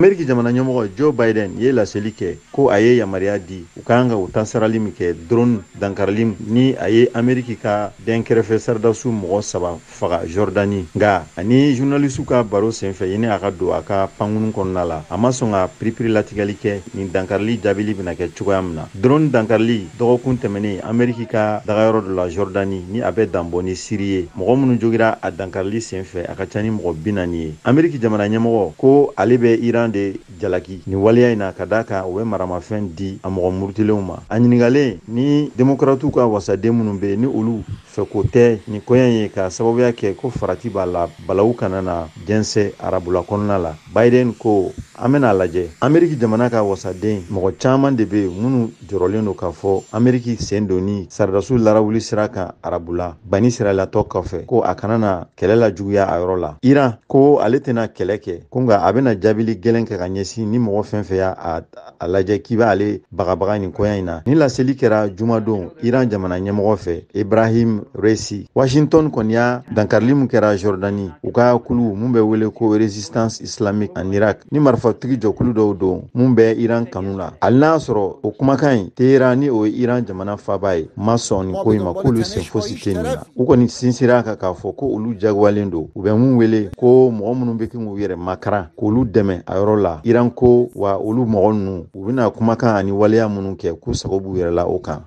Ameriki jamana ɲɛmɔgɔ Joe Biden ye laseli kɛ ko a ye yamaruya di u ka kan ka u ta sarali min kɛ drone dankarili ni a ye Ameriki ka dɛnkɛrɛfɛ saridasiw mɔgɔ 3 faga Jordani. Nka ani journalisiw ka baro senfɛ ɲini a ka don a ka pankurun kɔnɔna la, a ma sɔn ka piripiri latigɛli kɛ nin dankarili jaabili bɛna kɛ cogoya min na. Drone dankarili dɔgɔkun tɛmɛnen Ameriki ka dagayɔrɔ dɔ la Jordani ni a bɛ danbɔ ni Siri ye, mɔgɔ minnu jogira a dankarili senfɛ, a ka ca ni mɔgɔ 40 ye. Ameriki jamana ɲɛmɔgɔ ko ale bɛ Iran de jalaki nin waleya in na ka d'a kan u bɛ maramafɛn di a mɔgɔ murutilenw ma. A ɲininkalen ni demokratiw ka wasaden minnu bɛ yen ni olu fɛko tɛ nin koɲɛ ye ka sababuya kɛ ko farati b'a la balawu kana na jɛnsɛ arabula kɔnɔna la, Biden ko an bɛna a lajɛ. Ameriki jamana ka wasaden mɔgɔ caman de bɛ yen minnu jɔrɔlen don k'a fɔ Ameriki sen donni saridasiw larawuli sira kan arabula bani siralatɔ kɔfɛ, ko a kana na kɛlɛ la juguya a yɔrɔ la. Iran ko ale tɛna kɛlɛ kɛ, ko nka a bɛna jaabili gɛlɛn kɛ ka ɲɛsin ni mɔgɔ fɛn fɛn y'a a lajɛ k'i b'ale bagabaga nin koɲɛ in na. Ni laseli kɛra jumadon Iran jamana ɲɛmɔgɔ fɛ Ibrahim Raisi. Washington kɔni y'a dankarili min kɛra Jordani, u ka kulu mun bɛ wele ko Resistance Islamique en Irak ni marifatigi jɔkulu dɔw don mun bɛ Iran kanu la. Hali n'a sɔrɔ o kumakan in Teheran ni o ye Iran jamana faaba ye ma sɔn nin ko in ma, k'olu sen fosi tɛ nin na. U kɔni sinsira a kan k'a fɔ ko olu jagoyalen don, u bɛ mun wele ko mɔgɔ minnu bɛ k'u yɛrɛ makaran k'olu dɛmɛ a yɔrɔ la. Iran ko wa olu mɔgɔ ninnu u bɛna kumakan ani waleya minnu kɛ k'u sago b'u yɛrɛ la o kan.